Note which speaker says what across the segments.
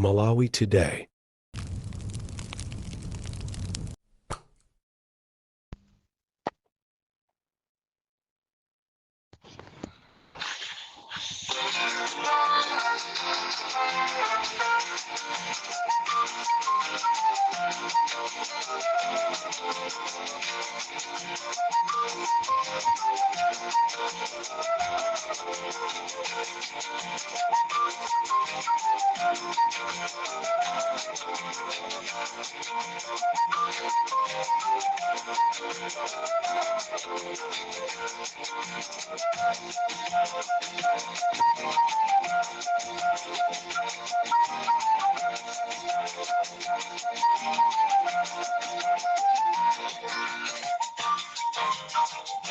Speaker 1: Malawi Today.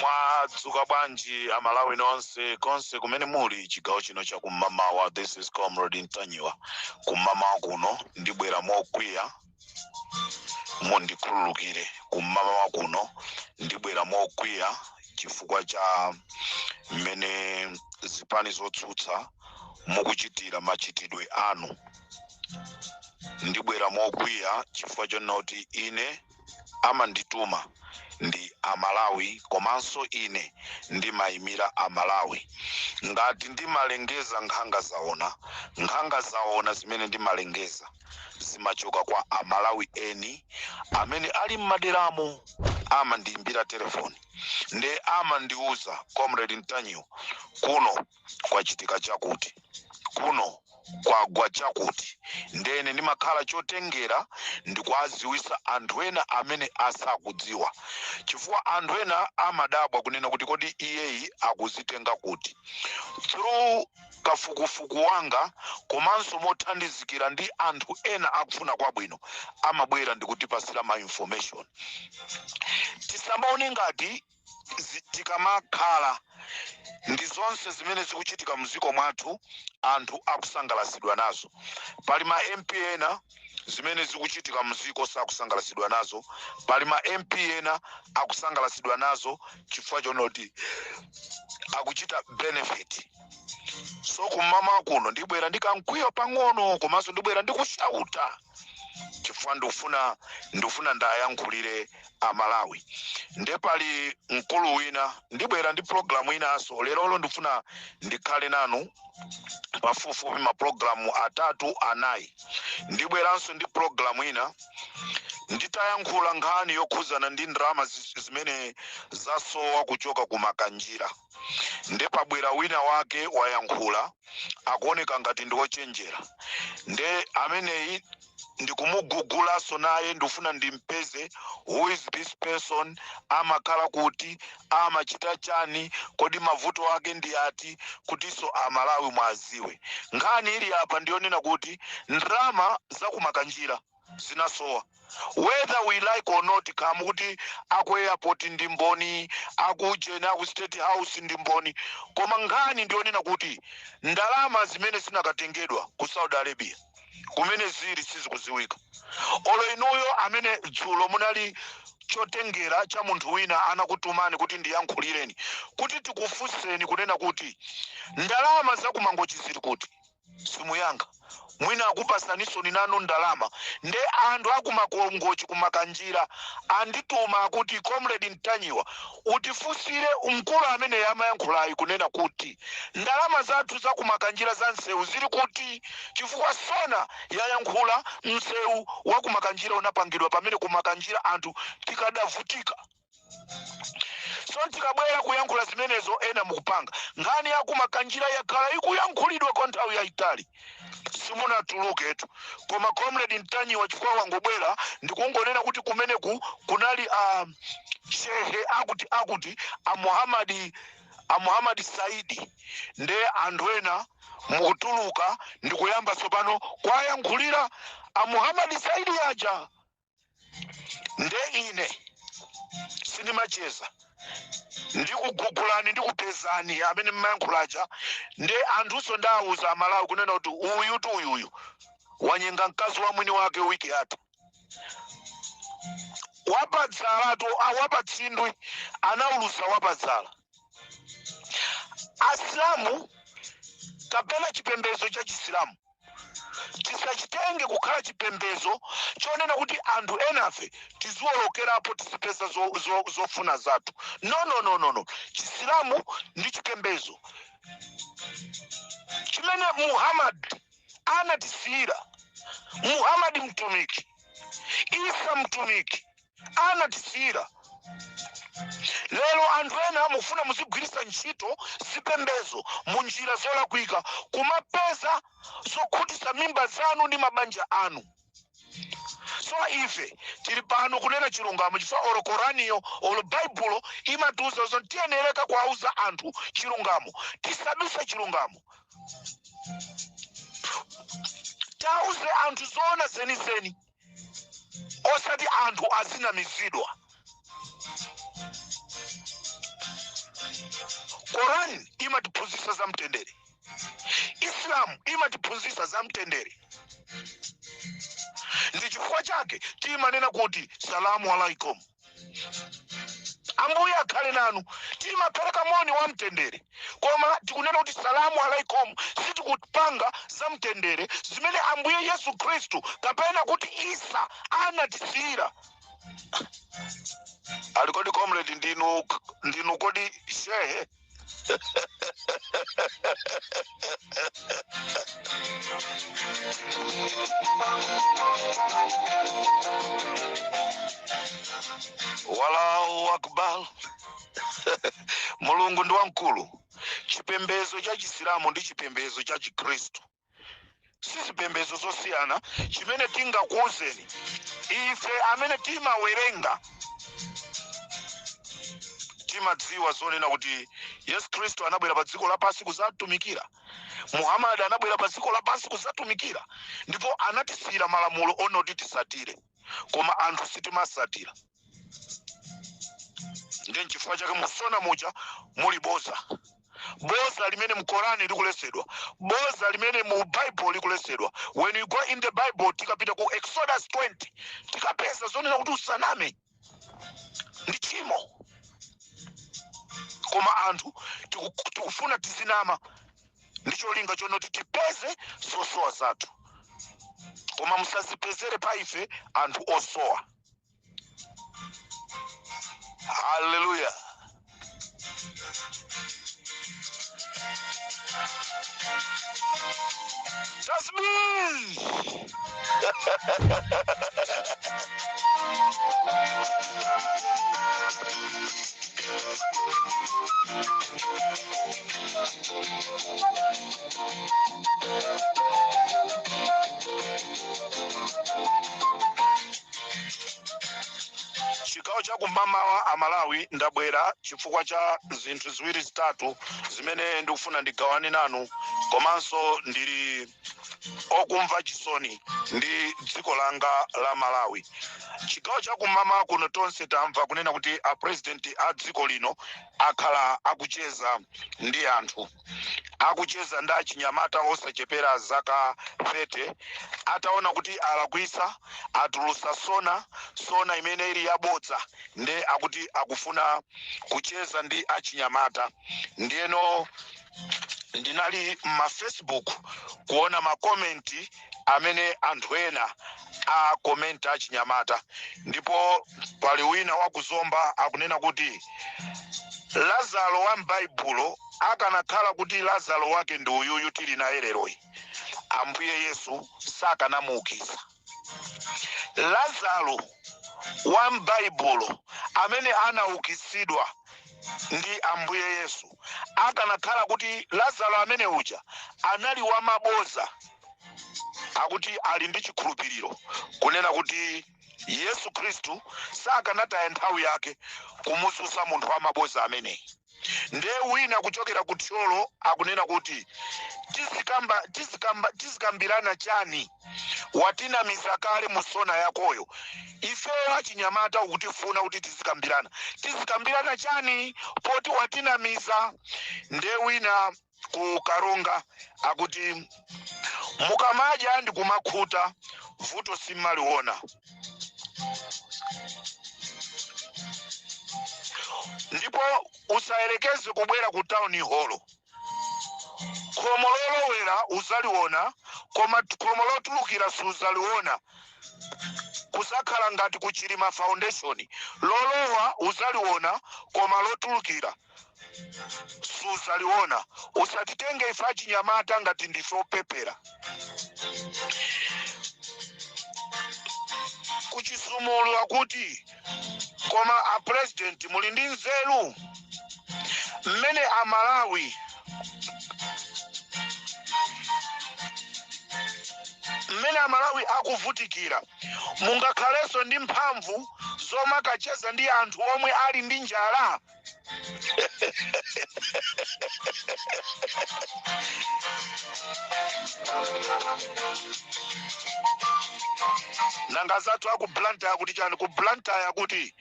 Speaker 2: Mwadzuka bwanji Amalawi nonse konse kumene muli chigawo chino cha kum'mamawa? This is Comrade Ntanyiwa. Kum'mamawa kuno ndibwera mokwiya, mundikhululukire. Kum'mamawa kuno ndibwera mokwiya chifukwa cha mmene zipani zotsutsa mukuchitira machitidwe anu. Ndibwera mokwiya chifukwa chonena kuti ine amandituma ndi Amalawi, komanso ine ndimayimira Amalawi. Ngati ndimalengeza nkhanga zaona, nkhanga zaona zimene ndimalengeza zimachoka kwa Amalawi eni amene ali m'maderamo. Amandiyimbira telefoni nde amandiuza, "Comrade Ntanyiwa, kuno kwachitika chakuti, kuno kwagwa chakuti." Ndene ndimakhala chotengera ndikuwaziwisa anthu ena amene asakudziwa, chifukwa anthu ena amadabwa kunena kuti, "Kodi iyeyi akuzitenga kuti?" Through kafukufuku wanga komanso mothandizikira ndi anthu ena akufuna kwabwino, amabwera ndikutipasira ma information. Tisamaone ngati tikamakhala ndi zonse zimene zikuchitika mdziko mwathu anthu akusangalatsidwa nazo. Pali ma MP ena zimene zikuchitika mdziko sakusangalatsidwa nazo, pali ma MP ena akusangalatsidwa nazo chifukwa chonoti akuchita benefit. So kumama kuno ndibwera ndi kamkwiyo pang'ono, komanso ndibwera ndi kushauta chifukwa ndifuna ndayankhulire Amalawi. Nde pali mkulu wina, ndibwera ndi programu inanso lerolo. Ndifuna ndikhale nanu pafupifupi mapulogalamu atatu, anayi. Ndibweranso ndi programu ina nditayankhula nkhani yokhuzana ndi ndalama zimene zasowa kuchoka ku Makanjira. Nde pabwera wina wake wayankhula, akuoneka ngati ndi wochenjera. Nde ameneyi ndikumugugulanso naye, ndifuna ndimpeze, who is this person, amakhala kuti, amachita chani, kodi mavuto ake ndi ati, kutinso Amalawi mwaziwe. Nkhani ili apa ndiyonena kuti ndalama zakumakanjira zinasowa, whether we like or not. Khamu kuti aku airport ndi mboni, aku ujeni, aku State House ndi mboni, koma nkhani ndiyonena kuti ndalama zimene zinakatengedwa ku Saudi Arabia, kumene zili sizikuziwika. Olo inuyo amene dzulo munali chotengera cha munthu wina anakutumani kuti ndiyankhulireni, kuti tikufunseni kunena kuti ndalama zakumangochi zili kuti, simuyankha. Mwina akupasaninso nanu ndalama. Nde anthu akumakongochi, kumakanjira, andituma akuti, "Comrade Ntanyiwa, utifunsire mkulu amene amayankhulayi kunena kuti ndalama zathu zakumakanjira za msewu zili kuti, chifukwa SONA yayankhula, msewu wa kumakanjira unapangidwa pamene kumakanjira anthu tikadavutika." So tikabwera kuyankhula zimenezo, ena mukupanga nkhani ya kumakanjira yakhala ikuyankhulidwa kwa nthawi yayitali, simunatuluketu. Koma Comrade Ntanyiwa chifukwa wangobwera ndikungonena kuti kumeneku kunali shehe akuti a Muhammad Saidi, nde anthu ena mukutuluka ndikuyamba tsopano kwayankhulira a Muhammad Saidi aja. Nde ine sindimacheza, ndikugugulani, ndikupezani amene mmayankhulaja. Nde anthunso ndawuza Amalawi kunena kuti uyu tu, uyuyu wanyenga mkazi wa mwini wake wiki yatha, wapadzalatu, wapatsindwi anaulusa wapadzala. Asilamu kapena chipembedzo cha Chisilamu. Tisachitenge kukhala chipembedzo chonena kuti anthu enafe tiziwolokerapo, tizipeza zofuna zathu. No, no, no, no, no. Chisilamu ndi chipembedzo chimene Muhammad anatisiyira. Muhammad mtumiki, Isa mtumiki anatisiyira. Lero anthu ena mufuna muzigwiritsa ntchito zipembedzo mu njira zolakwika, kumapeza zokhutitsa mimba zanu ndi mabanja anu. So ife tili pano kunena chilungamo, chifukwa olo Koraniyo olo Baibulo imatiuza zoti tiyenereka kuwauza anthu chilungamo, tisabise chilungamo, tauze anthu zoona zenizeni, osati anthu azinamizidwa. Koran imatiphunzitsa za mtendere, Islam imatiphunzitsa za mtendere. Ndi chifukwa chake timanena kuti salamu alaikum, Ambuye akhale nanu. Timapereka moni wa mtendere, koma tikunena kuti salamu alaikum, sitikupanga za mtendere zimene Ambuye Yesu Khristu kapena kuti Isa anatisiyira. Ali kodi comrade, ndinu kodi shehe? Wallahu akbar. Mulungu ndi wamkulu. Chipembedzo cha Chisilamu ndi chipembedzo cha Chikhristu si zipembedzo zosiyana. Chimene tingakuwuzeni ife amene timawerenga, timadziwa zonena kuti Yesu Khristu anabwera pa dziko lapansi kudzatumikira, Muhammad anabwera pa dziko lapansi kudzatumikira, ndipo anatisiyira malamulo onoti tisatire, koma anthu sitimasatira. Ndiye nchifukwa chake mu SONA muja muli boza, boza limene mu Korani likuletsedwa, boza limene mu Bible likuletsedwa. When you go in the Bible, tikapita ku Exodus 20, tikapeza zonena kuti usaname ndi tchimo, koma anthu tikufuna tizinama ndi cholinga chonoti tipeze zosowa zathu. Koma musazipezere pa ife anthu osowa. Haleluya. Tasbih. Chigawo cha kumamawa Amalawi, ndabwera chifukwa cha zinthu ziwiri zitatu zimene ndikufuna ndigawane nanu, komanso ndili okumva chisoni ndi dziko langa la Malawi. Chigawo cha kumamawa kuno tonse tamva kunena kuti a president a dziko lino akhala akucheza ndi anthu, akucheza ndi achinyamata osachepera zaka 30. Ataona kuti alakwisa, atulusa SONA, SONA imene ili yabodza, nde akuti akufuna kucheza ndi achinyamata. Ndiyeno ndinali mma Facebook kuona makomenti amene anthu ena akomenta achinyamata, ndipo pali wina wakuzomba akunena kuti Lazaro wa m'Baibulo akanakhala kuti Lazaro wake ndi uyuyu tili naye leroyi, Ambuye Yesu sakanamuukitsa. Lazaro wa m'Baibulo amene anaukitsidwa ndi Ambuye Yesu, akanakhala kuti Lazaro amene uja anali wamaboza, akuti ali ndi chikhulupiriro kunena kuti Yesu Khristu sakanataya nthawi yake kumudzutsa munthu wamaboza ameneyi. Ndiye wina kuchokera ku Thyolo akunena kuti tizikambirana chani, watinamiza kale mu SONA yakoyo. Ifeyo achinyamata ukutifuna kuti tizikambirana, tizikambirana chani poti watinamiza? Ndiye wina ku Karonga akuti mukamadya ndi kumakhuta, vuto simmaliona. Ndipo usayerekeze kubwera ku town hall. Khomo lolowera uzaliona, koma khomo lotulukira suzaliona. Kuzakhala ngati ku Chilima Foundation, lolowa uzaliona koma lotulukira suzaliona. Usatitenge ife achinyamata ngati ndife opepera. Kuchisumulu akuti, koma a president muli ndi nzeru? Mmene Amalawi akuvutikira, mungakhalenso ndi mphamvu zomakacheza ndi anthu omwe ali ndi njala? Nanga zathu aku Blantyre akuti chani? Ku Blantyre akuti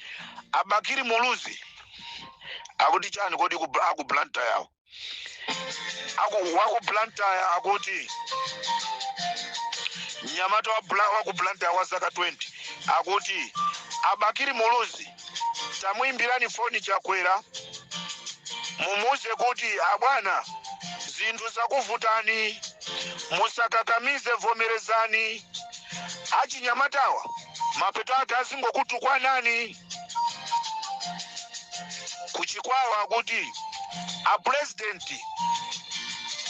Speaker 2: a Bakili Muluzi akuti chani kodi? Aku Blantyre awo, waku Blantyre akuti, mnyamata wa ku Blantyre wa zaka 20 akuti, "A Bakili Muluzi, tamuimbirani foni Chakwera, mumuuze kuti abwana, zinthu zakuvutani, musakakamize, vomerezani. Achinyamatawa mapeto ake azingokutukwanani." Kuchikwawa akuti, "A president,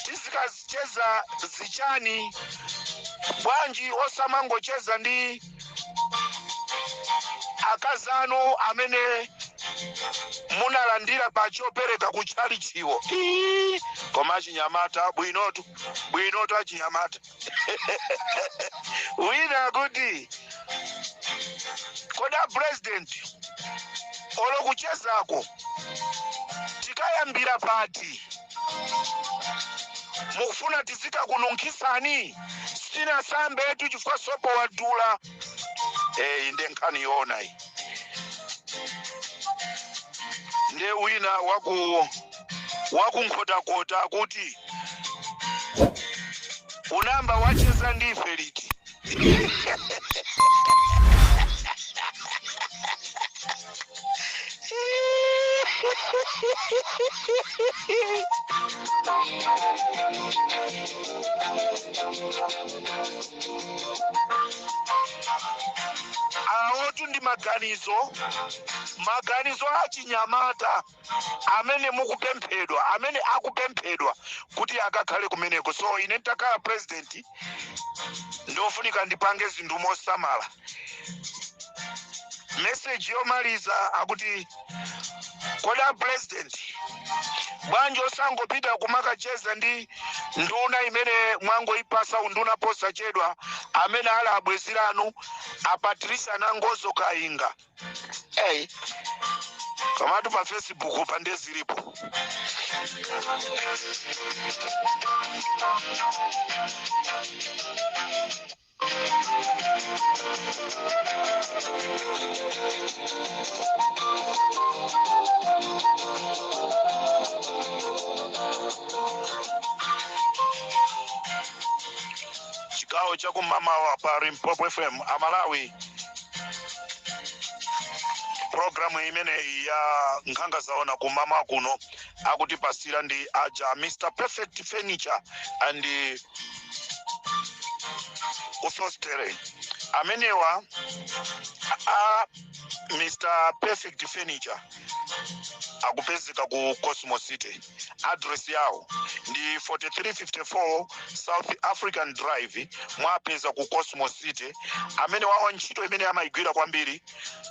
Speaker 2: tizikacheza zichani? Bwanji osamangocheza ndi akazanu amene munalandira pa chopereka kutchalichiwo?" Ii, koma achinyamata bwinotu, bwinotu achinyamata. Wina akuti, "Kodi a president, olo kuchezako tikayambira pati? Mukufuna tizikakununkhisani? Sitinasambetu chifukwa sopo wadula." Eyi, nde nkhani yoona iyi. Nde wina wakunkhotakota akuti, "Unamba wacheza ndife liti?" Awotu ndi maganizo achinyamata amene mukupemphedwa, amene akupemphedwa kuti akakhale kumeneko. So ine nditakhala president, ndofunika ndipange zinthu mosamala. Message yomaliza akuti, "Kodi a president, bwanji osangopita kumakacheza ndi nduna imene mwangoyipasa unduna posachedwa, amene ali abwenzi anu, a Patricia Nangozo Kainga?" Hey, komatu pa Facebook pa nde zilipo. Chigawo chakumamawa pa Limpopo FM, Amalawi, programu imeneyi ya Nkhanga Zaona kumama kuno akutipasira ndi aja Mr Perfect Furniture and Upholstery. Amenewa a Mr Perfect Furniture akupezeka ku Cosmo City. Address yawo ndi 4354 South African Drive. Mwapeza ku Cosmo City. Amene wawa ntchito imene amayigwira kwambiri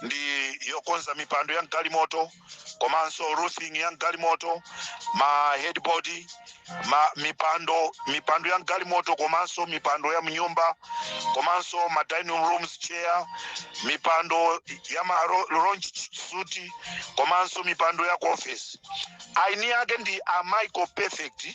Speaker 2: ndi yokonza mipando ya mgalimoto, komanso roofing ya mgalimoto, ma headboard, ma mipando ya mgalimoto, komanso mipando ya mnyumba, komanso ma dining rooms chair, mipando ya ma lounge suite, komanso mipando ya ku office. Aini ake ndi a Michael Perfect,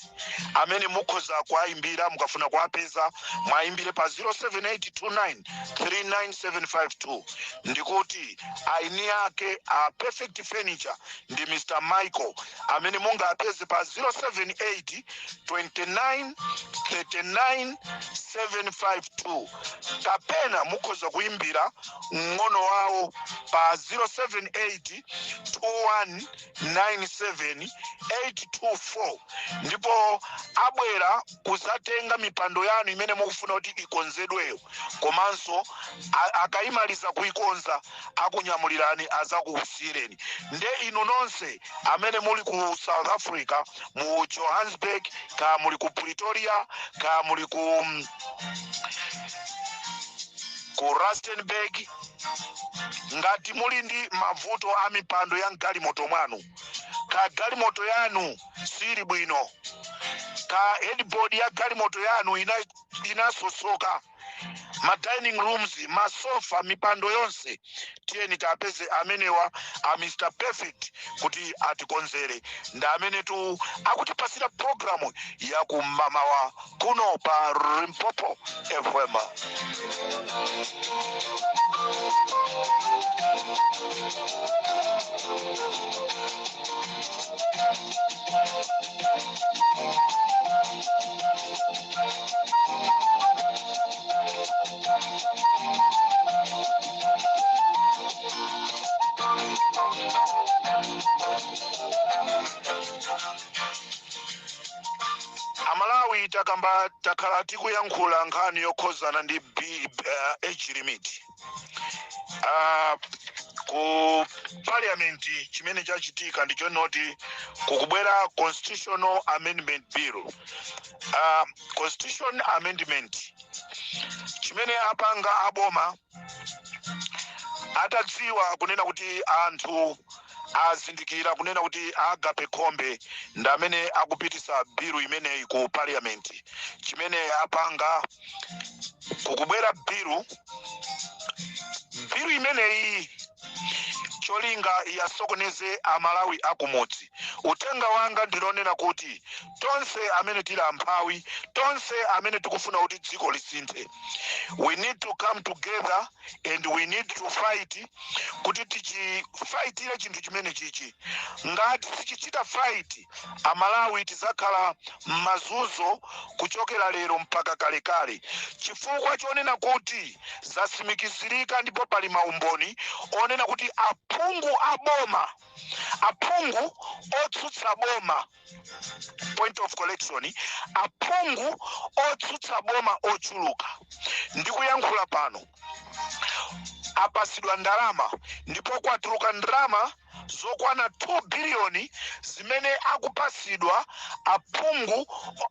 Speaker 2: amene mukhoza kuwayimbira mukafuna kuwapeza. Mwayimbire pa 07829 39752. Ndikuti aini ake a Perfect Furniture ndi Mr Michael, amene mungapeze pa 078 29 39 752, kapena mukhoza kuyimbira mng'ono wawo pa 078 21 97 824. Ndipo Ndipo abwera kuzatenga mipando yanu imene mukufuna kuti ikonzedweyo, komanso akayimaliza kuikonza akunyamulirani, azakusiyireni. Nde inu nonse amene muli ku South Africa, mu Johannesburg, ka muli ku Pretoria, ka muli ku Rustenburg, ngati muli ndi mavuto a mipando ya mgalimoto mwanu, ka galimoto yanu sili bwino, ka headboard ya galimoto yanu inasosoka, ma dining rooms, masofa, mipando yonse, tiyeni tapeze amenewa a Mr Perfect kuti atikonzere. Ndi amene tu akutipasira programu ya kumamawa kuno pa Limpopo FM. Amalawi, takamba, takhala tikuyankhula nkhani yokhuzana ndi age limit ku parliament. Chimene chachitika ndichonoti kukubwera Constitutional Amendment Bill, constitution amendment. Chimene apanga aboma, atadziwa kunena kuti anthu azindikira kunena kuti Agape Khombe ndi amene akupitisa bilu imeneyi ku parliament, chimene apanga, kukubwera bilu imeneyi cholinga yasokoneze Amalawi akumudzi. Uthenga wanga ndilonena kuti tonse amene tili amphawi, tonse amene tikufuna kuti dziko lisinthe, we need to come together and we need to fight kuti tichifightire chinthu chimene chichi. Ngati sichichita fight, Amalawi tizakhala m'mazunzo kuchokera lero mpaka kalekale, chifukwa chonena kuti zasimikizirika ndipo pali maumboni onena kuti aphungu a boma, aphungu otsutsa boma, point of correction, aphungu otsutsa boma ochuluka, ndikuyankhula pano, apasidwa ndalama, ndipo kwatuluka ndalama zokwana 2 biliyoni zimene akupasidwa aphungu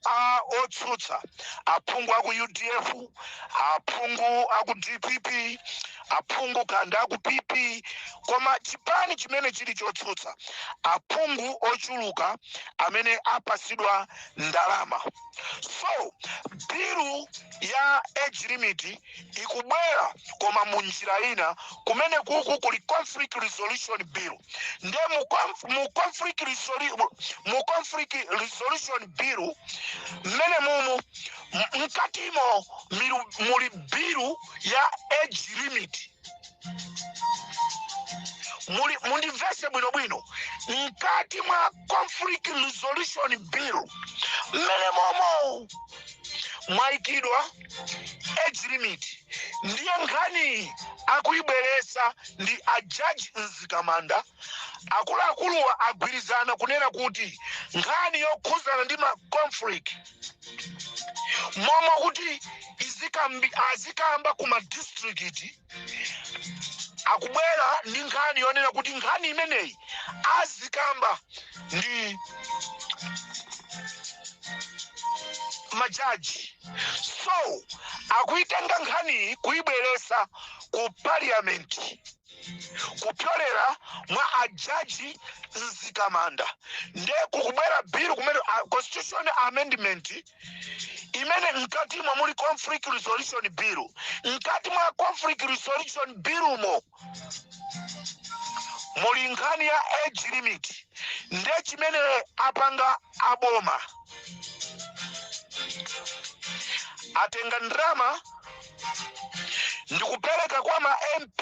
Speaker 2: a otsutsa, aphungu aku UDF, aphungu aku DPP, aphungu kanda aku PP, koma chipani chimene chili chotsutsa, aphungu ochuluka amene apasidwa ndalama. So bilu ya age limit ikubwera, koma mu njira ina. Kumene kuku kuli Conflict Resolution Bill. Nde mu Conflict Resolution Bill mmene mumu mkatimo muli bilu ya age limit. Muli, mundimvese bwinobwino, mkati mwa Conflict Resolution Bill mmene momo mwayikidwa age limit. Ndiye nkhani akuyibweresa ndi ajaji Mzikamanda. Akuluakuluwa agwirizana kunena kuti nkhani yokhuzana ndi ma conflict momwe kuti azikamba ku ma district, akubwera ndi nkhani yonena kuti nkhani imeneyi azikamba ndi majaji. So akuitenga nkhaniyi kuyibweresa ku parliament kupyolera mwa ajaji Mzikamanda. Nde kukubwera bill kumene constitution amendment imene mkatimo muli Conflict Resolution Bill. Mkati mwa Conflict Resolution Bill mo muli nkhani ya age limit. Nde chimene apanga aboma, atenga ndalama ndikupereka kwa ma MP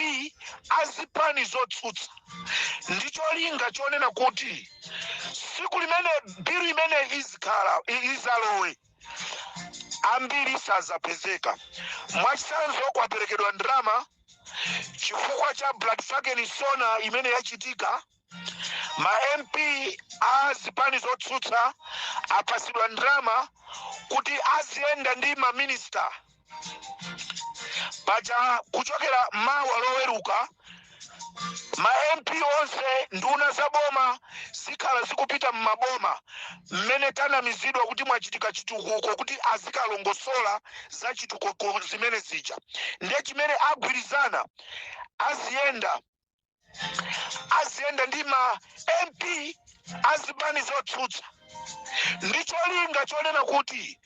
Speaker 2: azipani zotsutsa, ndi cholinga chonena kuti siku limene bilu imene izikhala izalowe, ambiri sazapezeka. Mwachitsanzo, kwaperekedwa ndalama chifukwa cha Blood SONA imene yachitika. Ma MP a zipani zotsutsa apasidwa ndalama kuti aziyenda ndi maminista paja. Kuchokera mawa Loweruka, ma MP onse, nduna za boma zikhala zikupita mmaboma mmene tanamizidwa kuti mwachitika chitukuko, kuti azikalongosola za chitukuko zimene zija. Ndiye chimene agwirizana, aziyenda ndi ma MP azipani zotsutsa, ndi cholinga chonena kuti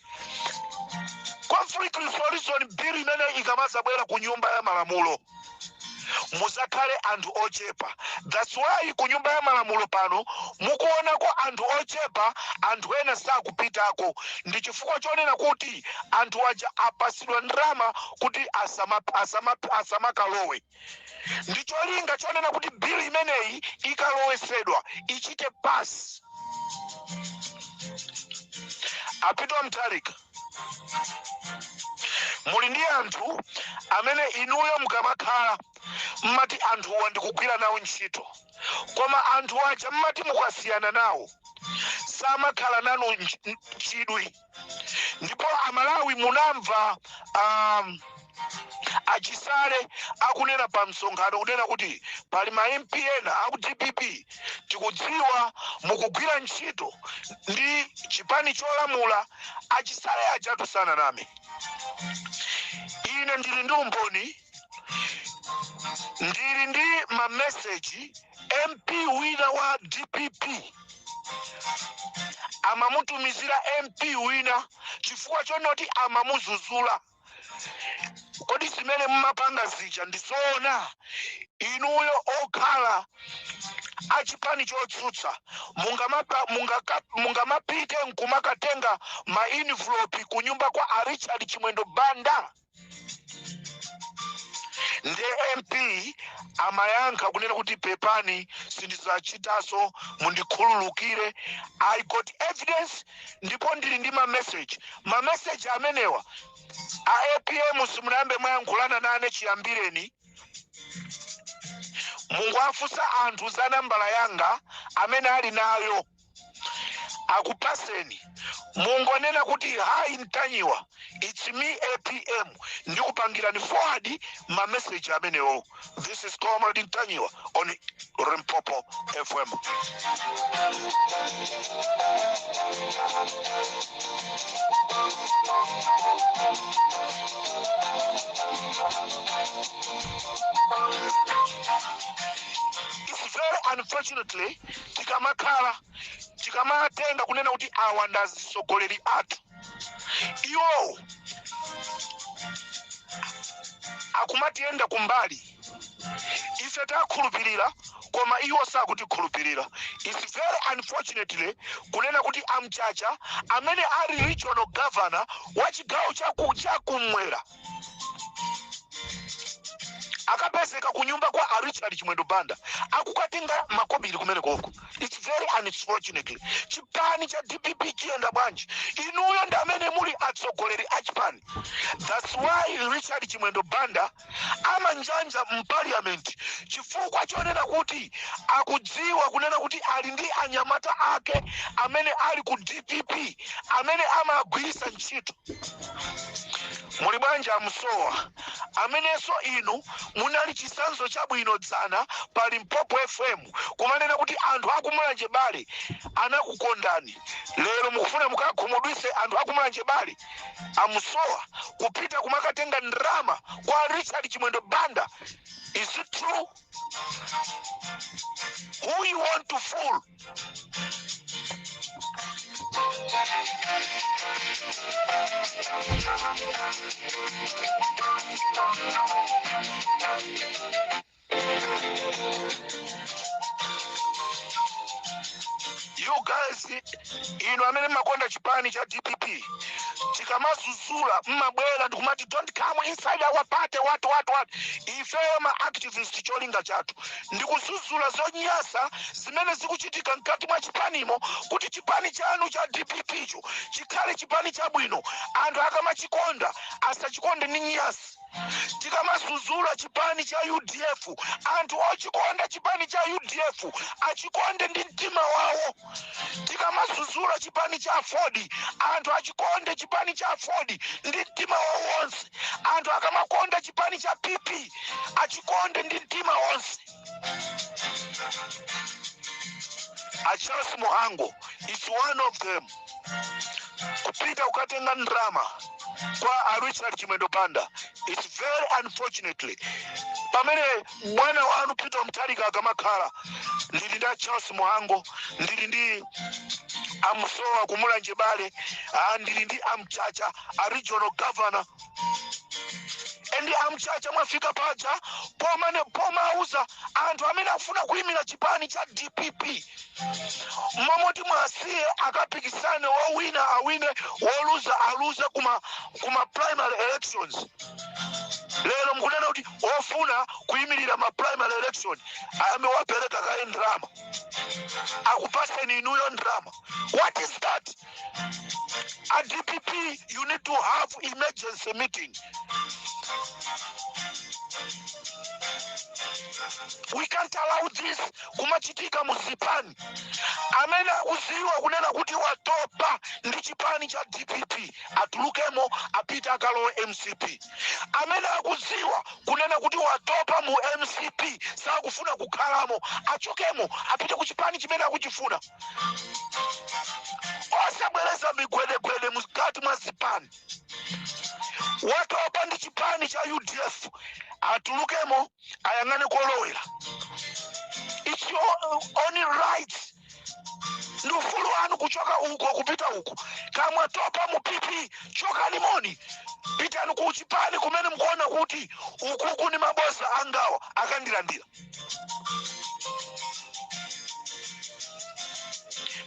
Speaker 2: Conflict Resolution Bill imene ikamazabwera ku Nyumba ya Malamulo, muzakhale anthu ochepa. That's why ku Nyumba ya Malamulo pano mukuonako anthu ochepa, anthu ena sakupitako, ndi chifukwa chonena kuti anthu aja apasidwa ndalama kuti asamakalowe, ndi cholinga chonena kuti bill imeneyi ikalowesedwa ichite pass. A Peter Mutharika, muli ndi anthu amene inuyo mukamakhala mmati anthuwa ndikugwira nawo ntchito, koma anthu aja mmati mukasiyana nawo samakhala nanu chidwi. Ndipo Amalawi munamva Achisale akunena pa msonkhano kunena kuti pali ma MP ena aku DPP, tikudziwa mukugwira ntchito ndi chipani cholamula. Achisale ajatu sananame. Ine ndili ndi umboni, ndili ndi mameseji. MP wina wa DPP amamutumizira MP wina chifukwa chonoti amamuzuzula: "Kodi zimene mumapanga zija ndizoona? Inuyo okhala achipani chotsutsa mungamapite nkumakatenga ma envelope kunyumba kwa a Richard Chimwendo Banda?" Nde MP amayankha kunena kuti, "Pepani, sindizachitanso, mundikhululukire." I got evidence, ndipo ndili ndi mameseji. Mameseji amenewa, a APM simunayambe mwayankhulana nane chiyambireni. Mungoafunsa anthu za nambala yanga amene ali nayo, akupaseni. Mungonena kuti, "Hi Mtanyiwa, it's me APM," ndikupangirani forward ma message amenewo. This is Comrade Mtanyiwa on Limpopo FM. It's very unfortunately, tikamakhala tikamatenga kunena kuti awa ndi atsogoleri athu, iwowo akumatiyenda kumbali. Ife takhulupirira, koma iwo sakutikhulupirira. It's very unfortunately kunena kuti amchacha amene ali regional governor wa chigawo chakumwera akapezeka kunyumba kwa a Richard Chimwendo Banda akukatenga makobiri kumene koko. It's very unfortunately. Chipani cha DPP chiyenda bwanji? Inuyo ndi amene muli atsogoleri a chipani. That's why Richard Chimwendo Banda amanjanja mparliament, chifukwa chonena kuti akudziwa kunena kuti ali ndi anyamata ake amene ali ku DPP amene amagwirisa ntchito. Muli bwanji amsowa, amenenso inu munali chisanzo chabwino dzana pa Limpopo FM kumanena kuti anthu akumulanje bale anakukondani. Lero mukufuna mukakhumudwise anthu akumulanje bale? Amusowa kupita kumakatenga ndrama kwa Richard Chimwendo Banda, is it true? Who you want to fool? You guys, inu amene mmakonda chipani cha DPP, tikamazuzula mmabwera ndikumati, "Don't come inside our party," what what what. Ifeyo ma activist, cholinga chathu ndikuzuzula zonyasa zimene zikuchitika mkati mwa chipanimo, kuti chipani chanu cha DPP cho chikhale chipani chabwino. Anthu akamachikonda asachikonde ndi nyasi. Tikamasuzula chipani cha UDF, anthu ochikonda chipani cha UDF achikonde ndi mtima wawo. Tikamasuzula chipani cha AFORD, anthu achikonde chipani cha AFORD ndi mtima wawo wonse. Anthu akamakonda chipani cha PP achikonde ndi mtima wonse. A Charles Muhango is one of them. Kupita kukatenga ndrama kwa a Richard Chimwendo Banda, it's very unfortunately. Pamene bwana wanu Peter Mutharika akamakhala, ndili ndi a Charles Muhango, ndili ndi amsowa kumulanje bale, ndili ndi amchacha a regional governor. And amchacha, mwafika paja pomane pomauza anthu amene akufuna kuyimira chipani cha DPP, momoti mwasiye akapikisane, wowina awine, woluza aluze kuma primary elections. Lero mukunena kuti ofuna kuyimirira ma primary election ayambe wapereka kaye ndrama, akupaseni inuyo ndrama. What is that? At DPP, you need to have emergency meeting. We can't allow this kumachitika muzipani. Amene akuziwa kunena kuti watopa ndi chipani cha DPP atulukemo, apite akalowe MCP. Amene akuziwa kunena kuti watopa mu MCP, sakufuna kukhalamo, achokemo, apite ku chipani chimene akuchifuna. Osabwereza migwedegwede mkati mwa zipani. Watopa ndi chipani cha UDF atulukemo, ayang'ane kolowera. It's your own right, ndi ufulu wanu kuchoka uko kupita uku. Kamwatopa mu PP, chokani moni, pitani ku chipani kumene mukuona kuti ukuku ni mabosa angawa akandilandira.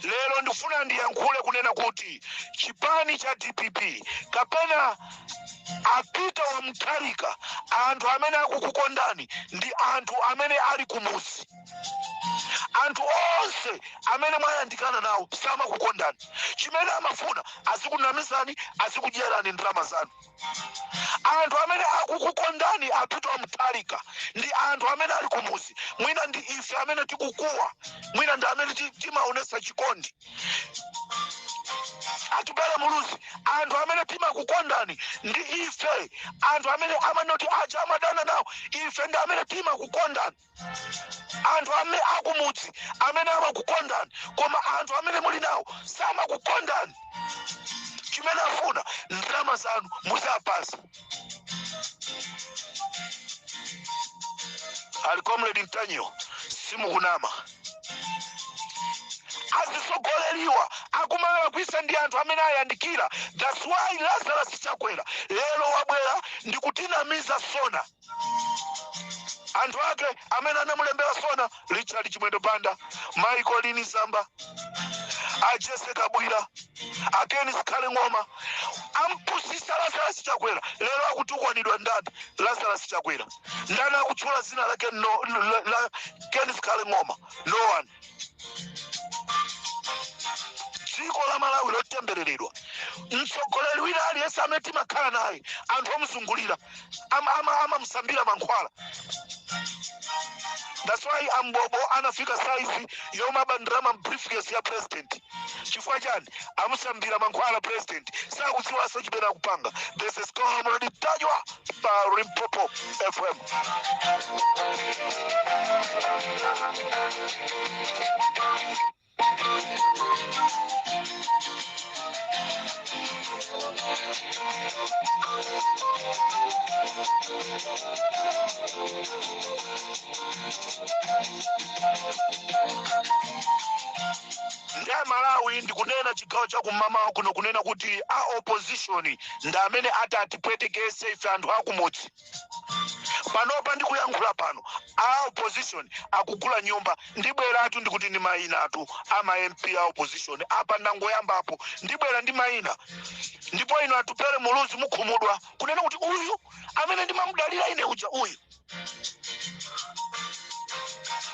Speaker 2: Lero ndifuna ndiyankhule kunena kuti chipani cha DPP kapena a Peter wa Mutharika, anthu amene akukukondani ndi anthu amene ali kumuzi. Anthu onse amene mwayandikana nawo samakukondani. Chimene amafuna, azikunamizani, azikudyerani ndalama zanu. Anthu amene akukukondani a Peter wa Mutharika ndi anthu amene ali kumuzi. Mwina ndi ife amene tikukuwa, mwina ndi amene timaonesa chikondi. Atupele Muluzi, anthu amene timakukondani ndi ife. Anthu amene amanoti aja amadana nawo, ife ndi amene timakukondani. Anthu amene akumudzi amene amakukondani, koma anthu amene muli nawo samakukondani. Chimene afuna, ndalama zanu muzapasa. Ali Comrade Mtanyiwa, simukunama. Azisogoleriwa akumalakwisa ndi anthu amene ayandikira. That's why Lazarus Chakwera lero wabwera ndikutinamiza SONA. Anthu ake amene anamulembera SONA, Richard Chimwendo Banda, Michael Lini Zamba, a Jesse Kabwira, a Ken Zikhale Ng'oma, ampusisa Lazarus Chakwera. Lero akutukwanidwa ndani? Lazarus Chakwera. Ndani akutchula zina lake, no, la Ken Zikhale Ng'oma? No one. Dziko la Malawi lotembereredwa. Mtsogoleri wina aliyense amene timakhala naye, anthu omuzungulira amamusambira mankhwala. That's why ambobo anafika saizi yomaba ndalama briefcase ya president. Chifukwa chani? Amusambira mankhwala president, sakudziwanso chimene akupanga. This is Comrade Ntanyiwa pa Limpopo FM. Ndi Amalawi, ndikunena chigawo cha kumamawa kuno kunena kuti a opposition ndi amene ati atipwetekese ife anthu akumudzi. Panopa ndikuyankhula pano, a opposition akugula nyumba. Ndibweratu ndikuti ndi mayina atu ama MP a opposition. Apa ndangoyambapo, ndibwera ndi mayina. Ndipo ino Atupele Muluzi mukhumudwa kunena kuti uyu amene ndimamudalira ine uja uyu.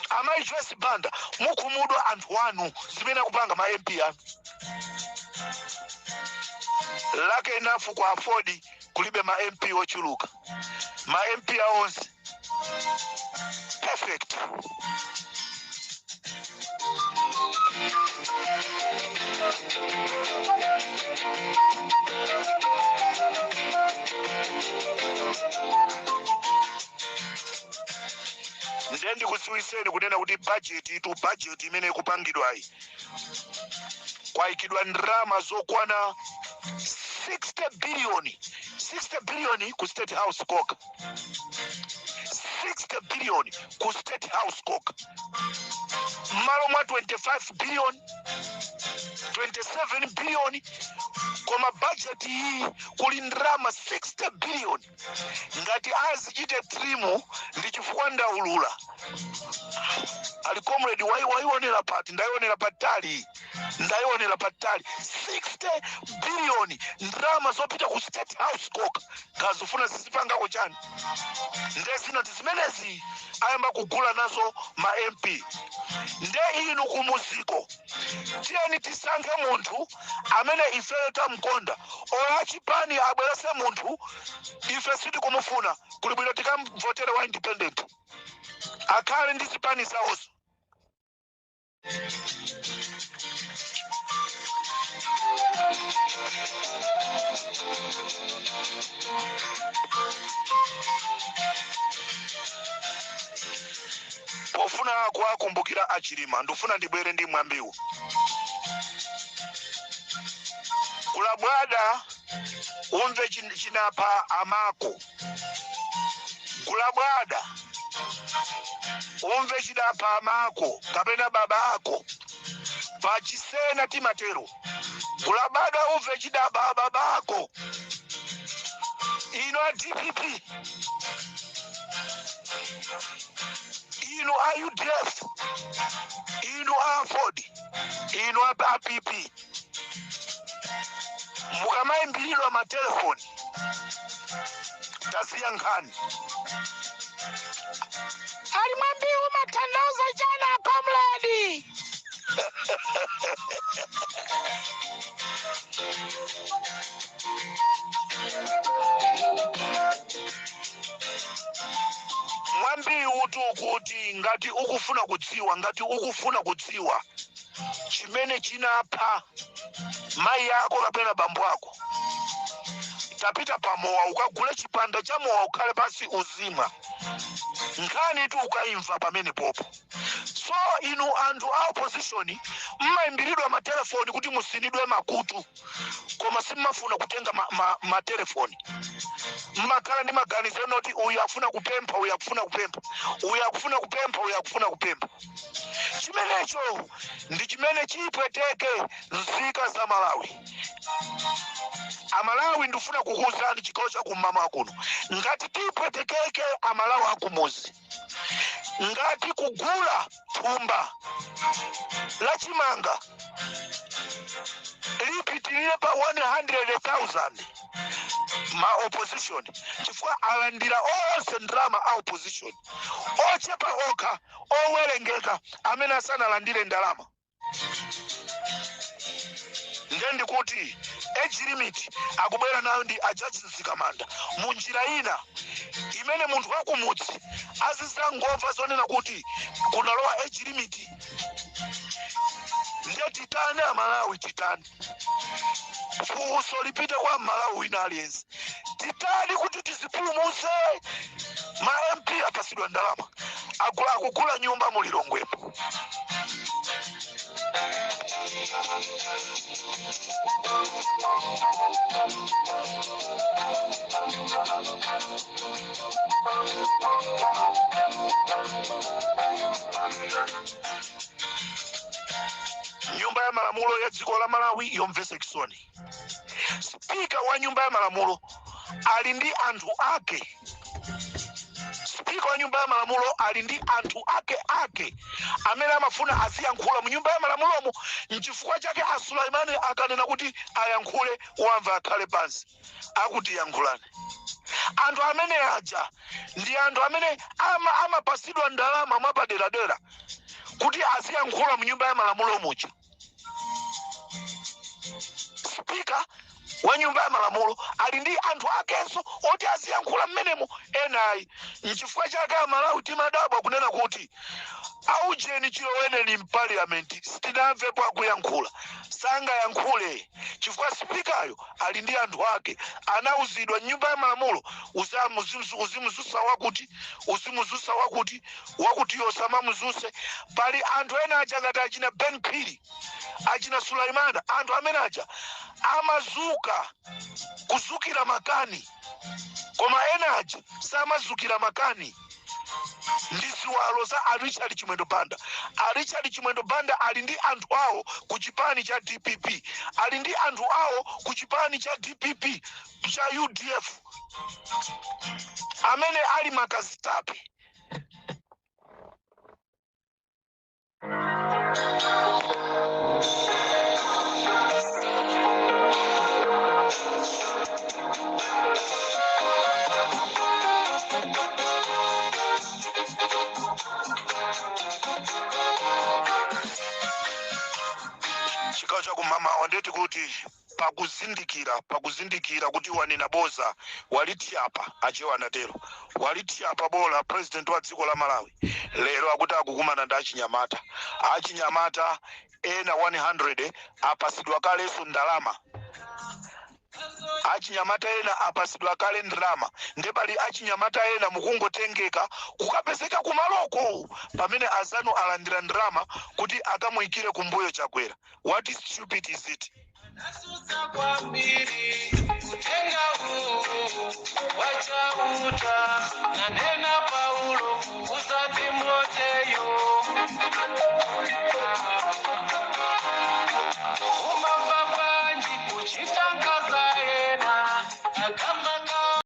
Speaker 2: Amayi Joyce Banda, mukhumudwa anthu anu zimene akupanga ma MP anu. Lucky enough kwa AFORD. Kulibe ma MP ochuluka, ma MP aonse perfect. Nde ndikudziwitseni kunena kuti budget itu, budget imene ikupangidwayi, kwayikidwa ndalama zokwana 60 billion, 60 billion ku State House koka, 60 billion ku State House koka, mmalo mwa 25 billion, 27 billion. Koma budget iyi kuli ndalama 60 billion. Ngati azichite trim, ndi chifukwa ndaulula ali comrade waionera pati, ndaionera patali, ndaionera patali. 60 billion ndalama zopita ku State House koka, kazifuna zizipangako chani? Nde zinati zimenezi ayamba kugula nazo ma MP. Nde inu kumuziko, tiyeni tisankhe munthu amene ifeyo tamkonda. Olo achipani abwerese munthu ife sitikumufuna, kuli bwino tikamvotere wa independent, akhale ndi zipani zawonso. Pofuna kuwakumbukira achilima, ndifuna ndibwere ndi mwambiwu: kulabwada umve chinapha amako, kulabwada umve chidapha amako kapena baba ako. Pachisena timatero, kulabada umve chidapha baba ako. Inu a DPP, inu a UDF, inu a AFORD, inu a PP, mukamayimbiridwa matelefoni taziyankhani. Ali mwambiwu matanthauza chani, comrade? Mwambiwu tu kuti ngati ukufuna kudziwa, ngati ukufuna kudziwa chimene chinapha mayi ako kapena bambo ako, tapita pamowa ukagule chipanda cha mowa, ukhale pasi uzimwa, nkhani tu ukaimva pamene popo. So inu anthu a opposition mmayimbiridwa matelefoni kuti musinidwe makutu, koma simmafuna kutenga matelefoni. Mmakhala ndi maganizo enoti uyu afuna kupempha, uyu akufuna kupempha, uyu akufuna kupempha, uyu akufuna kupempha. Chimenecho ndi chimene chipweteke nzika za Malawi. Amalawi, ndifuna kukuwuzani chigawo chakummawa kuno, ngati tipwetekeke Amalawi akumuzi, ngati kugula thumba la chimanga lipitirire pa 100,000, ma opposition, chifukwa alandira onse ndalama a opposition, ochepa okha owerengeka amene asanalandire ndalama. Nde ndikuti age limit akubwera nayo ndi ajaji Mzikamanda mu njira ina imene munthu wakumudzi azizangomva zonena kuti kunalowa age limit. Nde titani Amalawi? Titani? Funso lipite kwa Mmalawi wina aliyense: titani kuti tizipulumuse? Ma MP apasidwa ndalama, agula, akugula nyumba mu Lilongwepo. Nyumba ya malamulo ya dziko la Malawi yomvetsa chisoni. Spika wa nyumba ya malamulo ali ndi anthu ake. Spika wa nyumba ya malamulo ali ndi anthu ake ake amene amafuna aziyankhula mu nyumba ya malamulomo. Nchifukwa chake a Sulaimani akanena kuti ayankhule, wamva, akhale pansi, akuti yankhulani. Anthu amene aja ndi anthu amene amapasidwa ndalama mwapaderadera kuti aziyankhula mu nyumba ya malamulo muja. Spika Wa nyumba ya malamulo ali ndi anthu akenso oti aziyankhula mmenemo, enayi. Nchifukwa chake Amalawi timadabwa kunena kuti aujeni chiloweneni mparliament sitinamvepo akuyankhula. Sangayankhule chifukwa spikayo ali ndi anthu ake, anauzidwa nyumba ya malamulo uzimuzusa wakuti, uzimuzusa wakuti, wakuti yosamamuzuse. Pali anthu ena aja ngati achina Ben Phiri, achina Sulaimana, anthu amene aja amazuka kuzukira makani, koma ena aja samazukira makani. Ndi ziwalo za a Richard Chimwendo Banda. A Richard Chimwendo Banda ali ndi anthu awo ku chipani cha DPP, ali ndi anthu awo ku chipani cha DPP, cha UDF, amene ali makazitape. Chigawo chakumamawa ndeti kuti pakuzindikira kuti wanena boza, waliti apa achewa anatero, waliti apa bola. President wa dziko la Malawi lero akuti akukumana ndi achinyamata. Achinyamata ena 100 apasidwa kalenso ndalama. Achinyamata ena apasidwa kale ndalama, nde pali achinyamata ena mukungotengeka kukapezeka kumaloko pamene azanu alandira ndalama kuti akamuyikire kumbuyo Chakwera. What is stupid is it?
Speaker 1: Nasusa kwambiri kutenga huu wachauta nanena Paulo kuza Timoteyo.